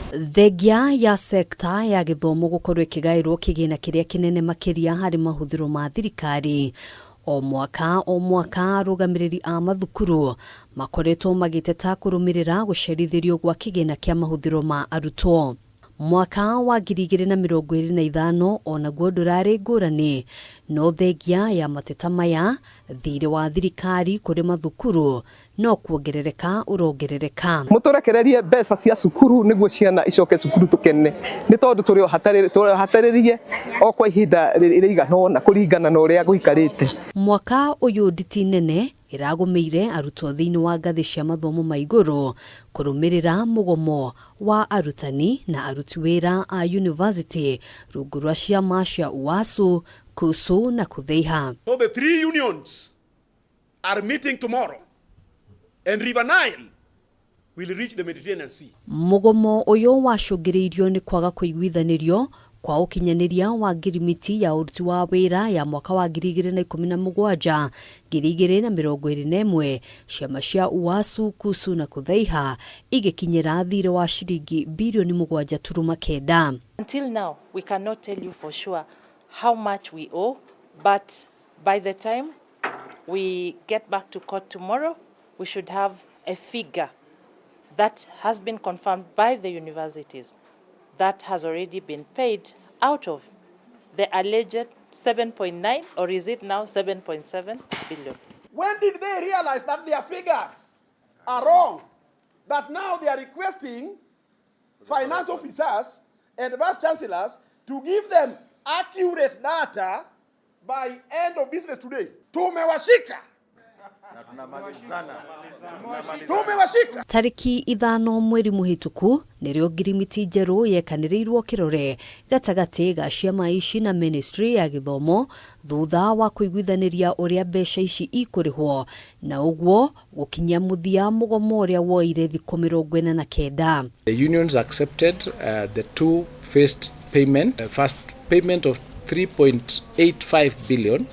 Thengia ya sekta ya gĩthomo gũkorwo ĩkĩgaĩrwo kĩgĩna kĩrĩa kĩnene makĩria harĩ mahũthĩro ma thirikari o mwaka o mwaka, arũgamĩrĩri a mathukuru makoretwo magĩteta kũrũmĩrĩra gũcerithĩrio gwa kĩgĩna kĩa mahũthĩro ma arutwo. Mwaka wa 2025 onaguo ndũrarĩ ngũrani, no thengia ya mateta maya, thirĩ wa thirikari kũrĩ mathukuru no kuongerereka ũrongerereka. Mũtũrekererie mbeca cia cukuru nĩguo ciana icoke cukuru tũkene, nĩ tondũ tũrĩ o hatarĩrie o kwa ihinda rĩigana ũna kũringana na ũrĩa gũikarĩte. Mwaka ũyũ nditi nene ĩragũmĩire arutwo thĩinĩ wa ngathĩ cia mathomo ma igũrũ kũrũmĩrĩra mũgomo wa arutani na aruti wĩra a yunivasĩtĩ rungu rwa ciama cia UASU, KUSU na KUTHEIHA. So the three unions are meeting tomorrow and River Nile will reach the Mediterranean Sea. Mũgomo ũyũ wacũngĩrĩirio nĩ kwaga kũiguithanĩrio kwa ũkinyanĩria wa ngirimiti ya ũruti wa wĩra ya mwaka wa 2017 2021, ciama cia UASU, KUSU na KUTHEIHA igĩkinyĩra thirĩ wa ciringi birioni 7.9. Until now, we cannot tell you for sure how much we owe, but by the time we get back to court tomorrow, we should have a figure that has been confirmed by the universities that has already been paid out of the alleged 7.9, or is it now 7.7 billion? When did they realize that their figures are wrong? That now they are requesting finance officers and vice chancellors to give them accurate data by end of business today. Tumewashika. Tumewashika. Tarĩki 5 mweri mũhĩtũku nĩrĩo ngirimiti njerũ yekanĩrĩirwo kĩrore gatagatĩ ga ciama ici na ministry ya gĩthomo thutha wa kũiguithanĩria ũrĩa mbeca ici ikũrĩhwo, na ũguo gũkinyia mũthia mũgomo ũrĩa woire thikũ 49. The unions accepted the two phased payment, the first payment of 3.85 billion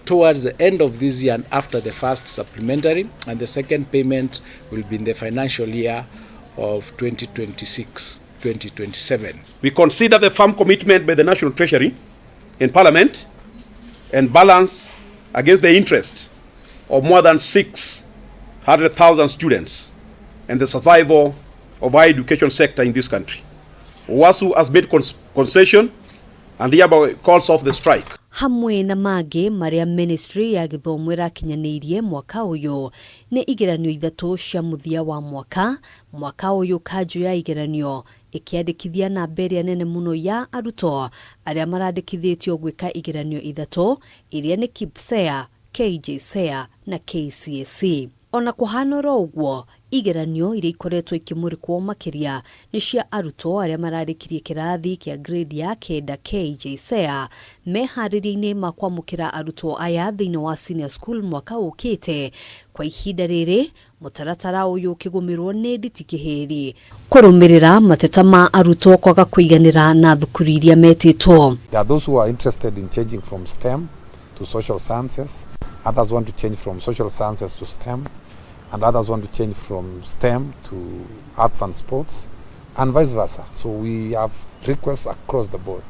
towards the end of this year and after the first supplementary, and the second payment will be in the financial year of 2026-2027. We consider the firm commitment by the National Treasury in Parliament and balance against the interest of more than 600,000 students and the survival of our education sector in this country. UASU has made concession and hereby calls off the strike. Hamwe na mangĩ marĩa ministry ya gĩthomo ĩrakinyanĩirie mwaka ũyũ nĩ igeranio ithatũ cia mũthia wa mwaka. Mwaka ũyũ kanjũ ya igeranio ĩkĩandĩkithia namba ĩrĩa nene mũno ya arutwo arĩa marandĩkithĩtio gwĩka igeranio ithatũ iria nĩ KPSEA, KJSEA na KCSE. Ona kũhana oro ũguo, igeranio iria ikoretwo ikĩmũrĩkwo makĩria nĩ cia arutwo arĩa mararĩkirie kĩrathi kĩa grade ya 9 KJSEA, meharĩria-inĩ ma kwamũkĩra arutwo aya thĩinĩ wa senior school mwaka ũkĩte. Kwa ihinda rĩrĩ mũtaratara ũyũ ũkĩgũmĩrwo nĩ nditi kĩhĩri kũrũmĩrĩra mateta ma arutwo kwaga kũiganĩra na thukuru iria metĩtwo. There are those who are interested in changing from STEM to social sciences. Others want to change from social sciences to STEM, and others want to change from STEM to arts and sports, and vice versa. So we have requests across the board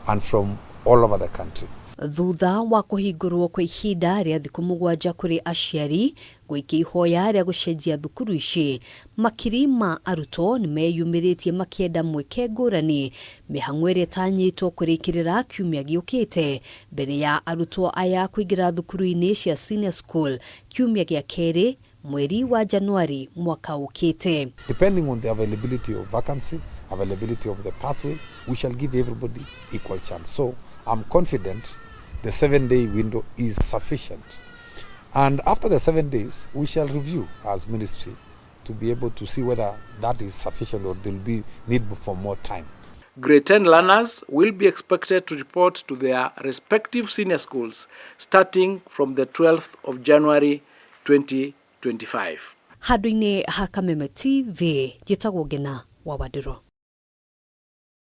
and from all over the country. Thutha wa kũhingũrwo kwa ihinda rĩa thikũ 7 kũrĩ aciari gũikia ihoya rĩa gũcenjia thukuru ici, makiri ma arutwo nĩ meyumĩrĩtie makĩenda mweke ngũrani, mĩhang'o ĩrĩa ĩtanyĩtwo kũrĩkĩrĩra kiumia gĩũkĩte mbere ya arutwo aya kũingĩra thukuru-inĩ cia senior school kiumia gĩa kerĩ mweri wa Januari mwaka ũkĩte. Depending on the availability of vacancy, availability of the pathway, we shall give everybody equal chance. So I'm confident the 7-day window is sufficient. And after the 7 days, we shall review as ministry to be able to see whether that is sufficient or there will be need for more time. Grade 10 learners will be expected to report to their respective senior schools starting from the 12th of January 2025. Handũ-inĩ ha Kameme TV, njĩtagwo Ngena wa Wandĩro.